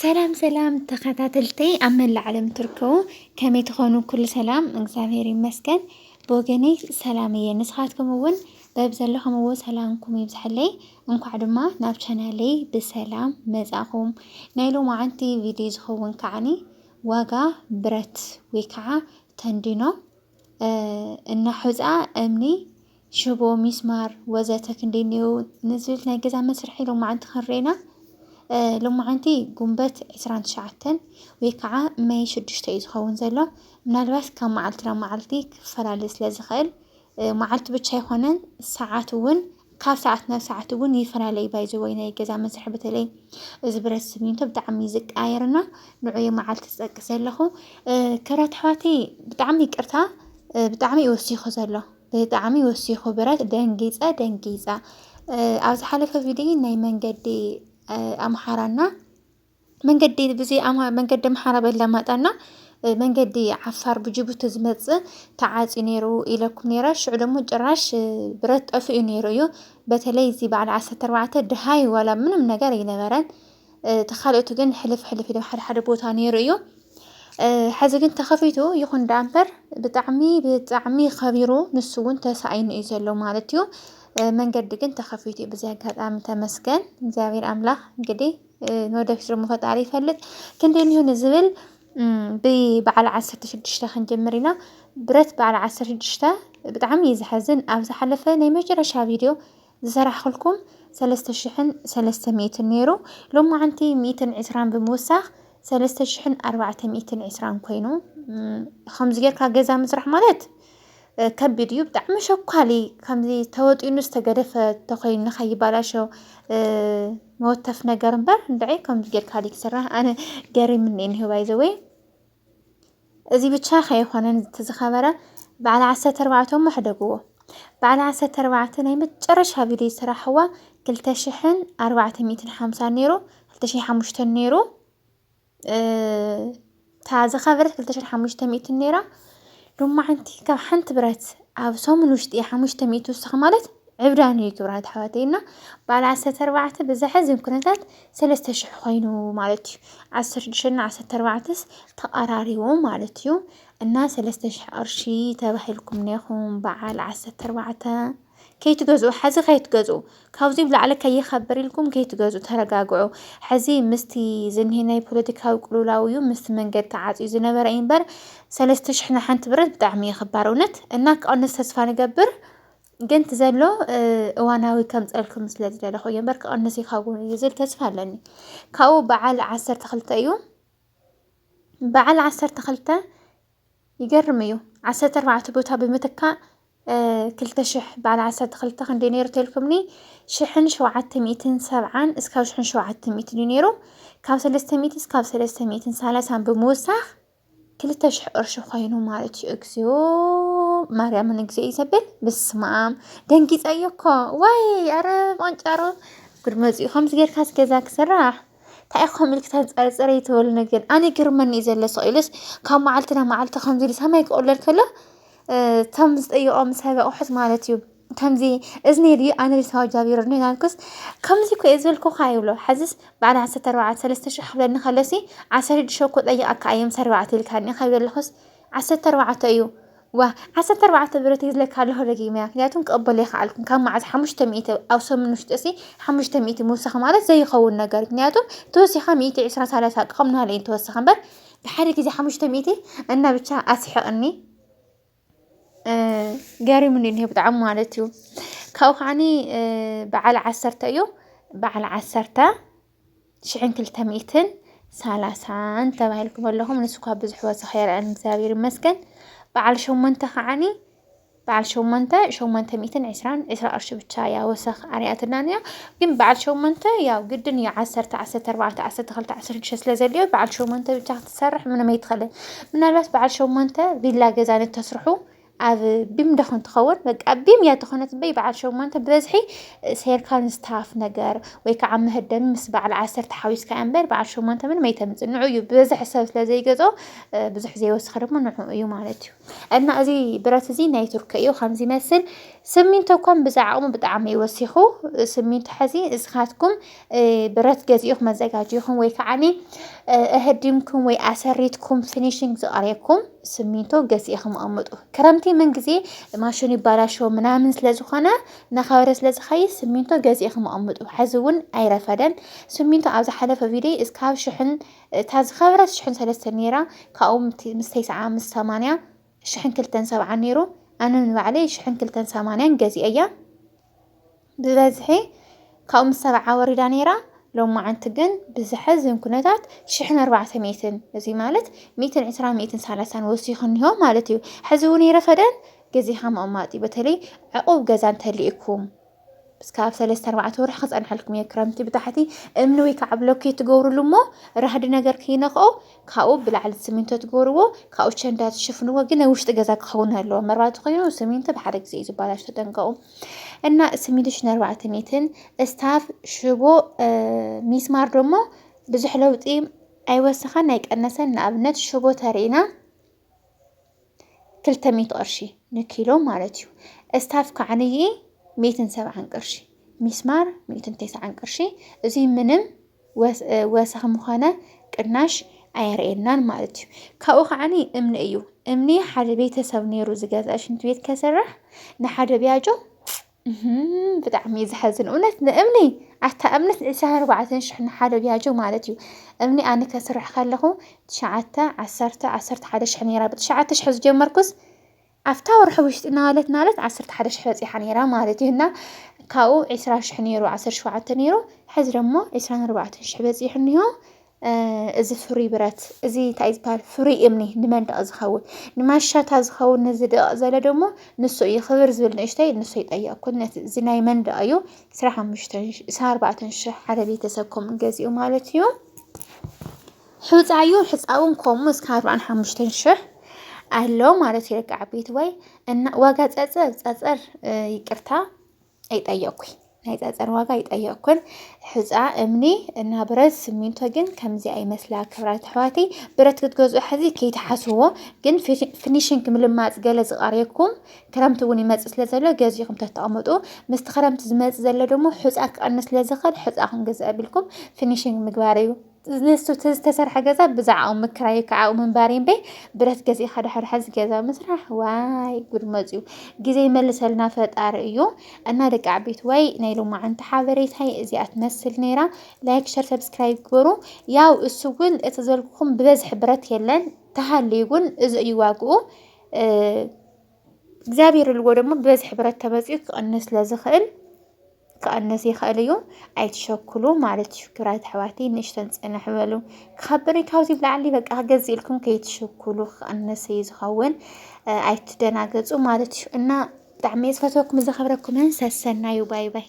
ሰላም ሰላም ተኸታተልተይ ኣብ መላእ ዓለም ትርከቡ፣ ከመይ ትኾኑ? ኩሉ ሰላም እግዚኣብሔር ይመስገን። ብወገነይ ሰላም እየ። ንስኻትኩም እውን በብ ዘለኹምዎ ሰላምኩም ይብዝሐለይ። እንኳዕ ድማ ናብ ቻናለይ ብሰላም መጻኹም። ናይ ሎማዓንቲ ቪድዮ ዝኸውን ከዓኒ ዋጋ ብረት ወይ ከዓ ተንዲኖ፣ እ፣ እና ሑጻ እምኒ ሽቦ፣ ሚስማር ወዘተ ክንደይ እኒኦ ንዝብል ናይ ገዛ መስርሒ ሎማዓንቲ ክንርኤና። እ፣ ሎማዓንቲ ጉንበት ዕስራን ትሽዓተን ወይ ከዓ መይ ሽዱሽተ እዩ ዝኸውን ዘሎ። ምናልባት ካብ መዓልቲ ናብ መዓልቲ ክፈላለ ስለ ዝኽእል፣ እ፣ መዓልቲ ብቻ ኣይኮነን፣ ሰዓት እውን ካብ ሰዓት ናብ ሰዓት እውን ይፈላለ እዩ። ባይዘወይ ናይ ገዛ መስርሒ በተለይ እዚ ብረት ስሚንቶ ብጣዕሚ እዩ ዝቀያየርና። ንዑ መዓልቲ ዝጠቅስ ዘለኹ። እ፣ ክብራት ኣሕዋተይ ብጣዕሚ ይቅርታ፣ እ፣ ብጣዕሚ እዩ ወሲኹ ዘሎ። ብጣዕሚ ወሲኹ ብረት ደንጊጸ፣ ደንጊጸ። እ፣ ኣብ ዝሓለፈ ቪድዮ ናይ መንገዲ፣ እ፣ ኣምሓራና መንገዲ ብዚ ኣማ-፣ መንገዲ ኣምሓራ በላማጣና፣ እ፣ መንገዲ ዓፋር ብጅቡቲ ዝመጽእ ተዓጽዩ ነይሩ ኢለኩም ነይረ። ሽዑ ደሞ ጭራሽ፣ እ፣ ብረት ጠፊኡ ነይሩ እዩ። በተለይ እዚ በዓል ዓሰርተ ኣርባዕተ ድሃይ ዋላ ምንም ነገር ኣይነበረን። እ፣ እቲ ካልኦቱ ግን ሕልፍ ሕልፍ ኢሉ ሓደ ሓደ ቦታ ነይሩ እዩ። እ፣ ሕዚ ግን ተኸፊቱ ይኹን ደኣ እምበር ብጣዕሚ፣ ብጣዕሚ ኸቢሩ ንሱ እውን ተሳኢኑ እዩ ዘሎ ማለት እዩ። እ፣ መንገዲ ግን ተኸፊቱ እዩ። በዚ ኣጋጣሚ ተመስገን እግዚኣብሔር ኣምላኽ። እንግዲህ፣ እ፣ ንወደፊት ደሞ ፈጣሪ ይፈልጥ። ክንደይ እኒሆ ንዝብል፣ እም፣ ብበዓል ዓሰርተ ሽዱሽተ ክንጅምር ኢና። ብረት በዓል ዓሰርተ ሽዱሽተ ብጣዕሚ እዩ ዘሐዝን። ኣብ ዝሓለፈ ናይ መጨረሻ ቪድዮ ዝሰራሕኩልኩም ሰለስተ ሽሕን ሰለስተ ሚእትን ነይሩ። ሎማዓንቲ ሚእትን ዕስራን ብምውሳኽ ሰለስተ ሽሕን ኣርባዕተ ሚእትን ዕስራን ኮይኑ። እም፣ ከምዚ ጌርካ ገዛ ምስራሕ ማለት፣ እ፣ ከቢድ እዩ። ብጣዕሚ ሸኳሊ፣ ከምዚ ተወጢኑ ዝተገደፈ ተኾይኑ ንኸይባላሾ፣ እ፣ መወተፍ ነገር እምበር፣ እንድዒ ከምዚ ጌርካ ድዩ ክስራሕ? ኣነ ገሪምኒ እኒሆ ባይዘወይ። እዚ ብቻ ከይኮነን እቲ ዝኸበረ በዓል ዓሰርተ ኣርባዕተ እሞ ሕደግዎ። በዓል ዓሰርተ ኣርባዕተ ናይ መጨረሻ ቪድዮ ዝሰራሕዋ ክልተ ሽሕን ኣርባዕተ ሚእትን ሓምሳን ነይሩ፣ ክልተ ሽሕን ሓሙሽተን ነይሩ። እ፣ እታ ዝኸበረት ክልተ ሽሕን ሓሙሽተ ሚእትን ነይራ። ሎማዓንቲ ካብ ሓንቲ ብረት ኣብ ሰሙን ውሽጢ ሓሙሽተ ሚእቲ ውስኽ ማለት ዕብዳን እዩ ክብራት ኣሕዋተይ። እና በዓል ዓሰርተ ኣርባዕተ ብዘሐዝን ኩነታት ሰለስተ ሽሕ ኮይኑ ማለት እዩ። ዓሰርተ ሽዱሽተ እና ዓሰርተ ኣርባዕተስ ተቐራሪቡ ማለት እዩ። እና ሰለስተ ሽሕ ቅርሺ ተባሂልኩም ኔኹም በዓል ዓሰርተ ኣርባዕተ ከይትገዝኡ፣ ሐዚ ከይትገዝኡ፣ ካብዚ ብላዕሊ ከይኸብር ኢልኩም ከይትገዝኡ፣ ተረጋግዑ። ሐዚ ምስቲ ዝኒሄ ናይ ፖለቲካዊ ቅልውላው እዩ፣ ምስቲ መንገዲ ተዓፅዩ ዝነበረ እዩ እምበር፣ ሰለስተ ሽሕ ንሓንቲ ብረት ብጣዕሚ እዩ ክባር እውነት። እና ክቐንስ ተስፋ ንገብር፣ ግን እቲ ዘሎ፣ እ፣ እዋናዊ ከምፀልኩም ስለ ዝደለኹ እዩ እምበር፣ ክቐንስ ይኸውን እዩ ዝብል ተስፋ ኣለኒ። ካብኡ በዓል ዓሰርተ ክልተ እዩ። በዓል ዓሰርተ ክልተ ይገርም እዩ። ዓሰርተ ኣርባዕተ ቦታ ብምትካእ፣ እ፣ ክልተ ሽሕ በዓል ዓሰርተ ክልተ ክንደይ ነይሩ ተልኩምኒ? ሽሕን ሸውዓተ ሚእትን ሰብዓን እስካብ ሽሕን ሸውዓተ ሚእትን እዩ ነይሩ። ካብ ሰለስተ ሚእቲ እስካብ ሰለስተ ሚእትን ሰላሳን ብምውሳኽ ክልተ ሽሕ ቅርሺ ኮይኑ ማለት እዩ። እግዚኦ ማርያምን እግዚኦ እዩ ዘብል። በስመ ኣብ፣ ደንጊጸዮ እኮ። ዋይ፣ ኣረ ቆንጫሮ፣ ጉድ መጺኡ። ከምዚ ጌርካስ ገዛ ክስራሕ? እንታይ ኢኹም ኢልክ ተንጸርጽር ይትበሉ ነገር? ኣነ ይግርመኒ እዩ ዘሎ። ስቕ ኢሉስ ካብ መዓልቲ ናብ መዓልቲ ከምዚ ኢሉ ሰማይ ክቕለል ከሎ፣ እ፣ እቶም ዝጠይቖም ሰብ ኣቑሑት ማለት እዩ። ከምዚ እዝኒ ድዩ ኣነ ድዩ ሰው ጃቢሩ ነው ያልኩስ፣ ከምዚ እኮ እየ ዝበልኩኻ ይብሎ። ሕዝስ በዓል ዓሰርተ ኣርባዕተ ሰለስተ ሽሕ ክብለኒ ከሎሲ፣ ዓሰርተ ሽዱሽተ እኮ ጠይቐካ እዮም፣ ዓሰርተ ኣርባዕተ ኢልካኒ ካብ ዘለኹስ፣ ዓሰርተ ኣርባዕተ እዩ። ዋ፣ ዓሰርተ ኣርባዕተ ብረት ይዝለካ ኣለኹ ደጊመያ፣ ምክንያቱም ክቕበሎ ይኸኣልኩን። ካብ መዓዝ ሓሙሽተ ሚእቲ ኣብ ሰሙን ውሽጢ ሲ ሓሙሽተ ሚእቲ ምውሳኽ ማለት ዘይኸውን ነገር፣ ምክንያቱም ተወሲኻ ሚእቲ ዕስራ ሰላሳ ቅኸም ናለ ተወሰኸ እምበር፣ ብሓደ ግዜ ሓሙሽተ ሚእቲ እና ብቻ ኣስሕቕኒ። እ፣ ገሪሙኒ እኒሄ ብጣዕሚ ማለት እዩ። ካብኡ ከዓኒ፣ እ፣ በዓል ዓሰርተ እዩ። በዓል ዓሰርተ ሽሕን ክልተ ሚእትን ሰላሳን ተባሂልኩም ኣለኹም። ንሱ እኳ ብዙሕ ወሰኽ የርአን እግዚኣብሔር ይመስገን። በዓል ሸሞንተ ከዓኒ፣ በዓል ሸሞንተ፣ ሸሞንተ ሚእትን ዕስራን፣ ዕስራ ቅርሺ ብቻ እያ ወሰኽ ኣርያትና እያ። ግን በዓል ሸሞንተ ያው ግድን እዩ ዓሰርተ፣ ዓሰርተ ኣርባዕተ፣ ዓሰርተ ክልተ፣ ዓሰርተ ሽዱሽተ ስለ ዘድልዮ በዓል ሸሞንተ ብቻ ክትሰርሕ ምንም ኣይትኽእልን። ምናልባት በዓል ሸሞንተ ቪላ ገዛ ንተስርሑ ኣብ ቢም ዶ ትኸውን? በቃ ቢም እያ ተኾነት እምበይ በዓል ሸሞንተ ብበዝሒ ሴርካን ስታፍ ነገር ወይ ከዓ መህደሚ ምስ በዓል ዓሰርተ ሓዊስካ እያ እምበር በዓል ሸሞንተ ምንም ኣይተምፅእ። ንዑ እዩ ብበዝሒ ሰብ ስለ ዘይገዝኦ ብዙሕ ዘይወስኽ ድማ ንዑ እዩ ማለት እዩ። እና እዚ ብረት እዚ ናይ ቱርኪ እዩ ከምዚ ይመስል። ስሚንቶ እኳን ብዛ ዓቕሙ ብጣዕሚ እዩ ወሲኹ። ስሚንቶ ሕዚ እስኻትኩም ብረት ገዚእኹም መዘጋጅኹም ወይ ከዓኒ እህዲምኩም ወይ ኣሰሪትኩም ፊኒሽንግ ዝቐርየኩም ስሚንቶ ገዚእኹም ኣቐምጡ። ክረምቲ ምን ግዜ ማሽኑ ይባላሾ ምናምን ስለ ዝኾነ እናኸበረ ስለ ዝኸይድ ስሚንቶ ገዚእኹም ኣቐምጡ። ሕዚ እውን ኣይረፈደን። ስሚንቶ ኣብ ዝሓለፈ ቪድዮ እስካብ ሽሕን እታ ዝኸበረት ሽሕን ሰለስተን ነይራ። ካብኡ ምስ ተስዓ ምስ ሰማንያ ሽሕን ክልተን ሰብዓን ነይሩ። ኣነ ንባዕለይ ሽሕን ክልተን ሰማንያን ገዚአ እያ ብበዝሒ። ካብኡ ምስ ሰብዓ ወሪዳ ነይራ። ሎማዓንቲ ግን ብዝሐዝን ኩነታት ሽሕን ኣርባዕተ ሚእትን፣ እዚ ማለት ሚእትን ዕስራ ሚእትን ሰላሳን ወሲኹ እኒሆ ማለት እዩ። ሕዚ እውን ይረፈደን ገዚኻ መቐማጢ፣ በተለይ ዕቑብ ገዛ እንተልኢኩም እስካብ ሰለስተ ኣርባዕተ ወርሒ ክፀንሐልኩም እየ። ክረምቲ ብታሕቲ እምኒ ወይ ከዓ ብሎኬት ትገብሩሉ እሞ ራህዲ ነገር ከይነኽኦ ካብኡ ብላዕሊ ስሚንቶ ትገብርዎ፣ ካብኡ ቸንዳ ትሽፍንዎ። ግን ናይ ውሽጢ ገዛ ክኸውን ኣለዎ። መርባቲ ኮይኑ ስሚንቶ ብሓደ ግዜ እዩ ዝበላሽ፣ ተጠንቀቑ። እና ስሚንቶ ሽሕን ኣርባዕተ ሚእትን፣ እስታፍ ሽቦ ሚስማር ደሞ ብዙሕ ለውጢ ኣይወሰኸን ኣይቀነሰን። ንኣብነት ሽቦ ተሪእና ክልተ ሚእቲ ቅርሺ ንኪሎ ማለት እዩ። እስታፍ ከዓንይ ሚእትን ሰብዓን ቅርሺ፣ ሚስማር ሚእትን ተስዓን ቅርሺ። እዚ ምንም ወስ- ወሰኽ ምኾነ ቅናሽ ኣየርእየናን ማለት እዩ። ካብኡ ከዓኒ እምኒ እዩ። እምኒ ሓደ ቤተሰብ ነይሩ ዝገዝአ ሽንቲ ቤት ከሰርሕ ንሓደ ቢያጆ እህም፣ ብጣዕሚ እዩ ዘሐዝን እውነት። ንእምኒ ኣታ እምነት ዕስራን ኣርባዕተን ሽሕ ንሓደ ቢያጆ ማለት እዩ። እምኒ ኣነ ከስርሕ ከለኹ ትሽዓተ ዓሰርተ ዓሰርተ ሓደ ሽሕ ነይራ። ብትሽዓተ ሽሕ ዝጀመርኩስ ኣብታ ወርሒ ውሽጢ እናበለት እናበለት ዓሰርተ ሓደ ሽሕ በፂሓ ነይራ ማለት እዩ። እና ካብኡ ዕስራ ሽሕ ነይሩ፣ ዓሰርተ ሸውዓተ ነይሩ፣ ሕዚ ደሞ ዕስራን ኣርባዕተን ሽሕ በፂሑ እኒሆ። እዚ ፍሩይ ብረት፣ እዚ እንታይ ዝበሃል ፍሩይ እምኒ ንመንደቕ ዝኸውን፣ ንማሻታ ዝኸውን፣ ነዚ ደቕ ዘለ ደሞ ንሱ እዩ ክብር ዝብል ንእሽተይ ንሱ ይጠየቕኩን። ነቲ እዚ ናይ መንደቕ እዩ። ዕስራን ሓሙሽተን ሽ- ዕስራን ኣርባዕተን ሽሕ ሓደ ቤተሰብ ከምኡ ገዚኡ ማለት እዩ። ሕፃ እዩ። ሕፃ እውን ከምኡ እስከ ኣርባዓን ሓሙሽተን ሽሕ ኣሎ ማለት እዩ። ደቂ ዓበይቲ ወይ እና ዋጋ ፀፀር ፀፀር እ፣ ይቅርታ ኣይጠየቅኩኝ። ናይ ፀፀር ዋጋ ኣይጠየቅኩን። ሕፃ እምኒ እና ብረት ስሚንቶ ግን ከምዚ ኣይመስላ ክብራት ኣሕዋተይ። ብረት ክትገዝኡ ሕዚ ከይትሓስዎ። ግን ፊ- ፊኒሽንግ ምልማፅ ገለ ዝቃርየኩም ክረምቲ እውን ይመፅእ ስለ ዘሎ ገዚእኹም ተተቐምጡ። ምስቲ ክረምቲ ዝመፅእ ዘሎ ደሞ ሕፃ ክቐንስ ስለ ዝኽእል ሕፃ ክንገዝእ ኣቢልኩም ፊኒሽንግ ምግባር እዩ። ንሱ እቲ ዝተሰርሐ ገዛ ብዛዕኡ ምክራይ ከዓ ምንባር እምበይ ብረት ገዚእኻ ድሕሪ ሕዚ ገዛ ምስራሕ ዋይ ጉድ መፅዩ። ግዜ ይመልሰልና ፈጣሪ እዩ። እና ደቂ ዓበይቲ ወይ ናይ ሎማዓንቲ ሓበሬታይ እዚኣ ትመስል ነይራ። ላይክ ሸር ሰብስክራይብ ግበሩ። ያው እሱ እውን እቲ ዘልኩም ብበዝሒ ብረት የለን ተሃልዩ እውን እዚ እዩ ዋግኡ። እግዚኣብሔር ልዎ ደግሞ ብበዝሒ ብረት ተመፅኡ ክቕንስ ስለ ዝኽእል ክቐንስ ይኽእል እዩ። ኣይትሸኩሉ ማለት እዩ። ክብራት ኣሕዋተይ ንእሽተን ፅንሕ በሉ። ክኸብር እዩ ካብዚ ብላዕሊ በቃ ክገዝእ ኢልኩም ከይትሸኩሉ ክቐንስ እዩ ዝኸውን። ኣይትደናገፁ ማለት እዩ። እና ብጣዕሚ እየ ዝፈትወኩም ዘኸብረኩምን ሰሰናዩ ባይ ባይ።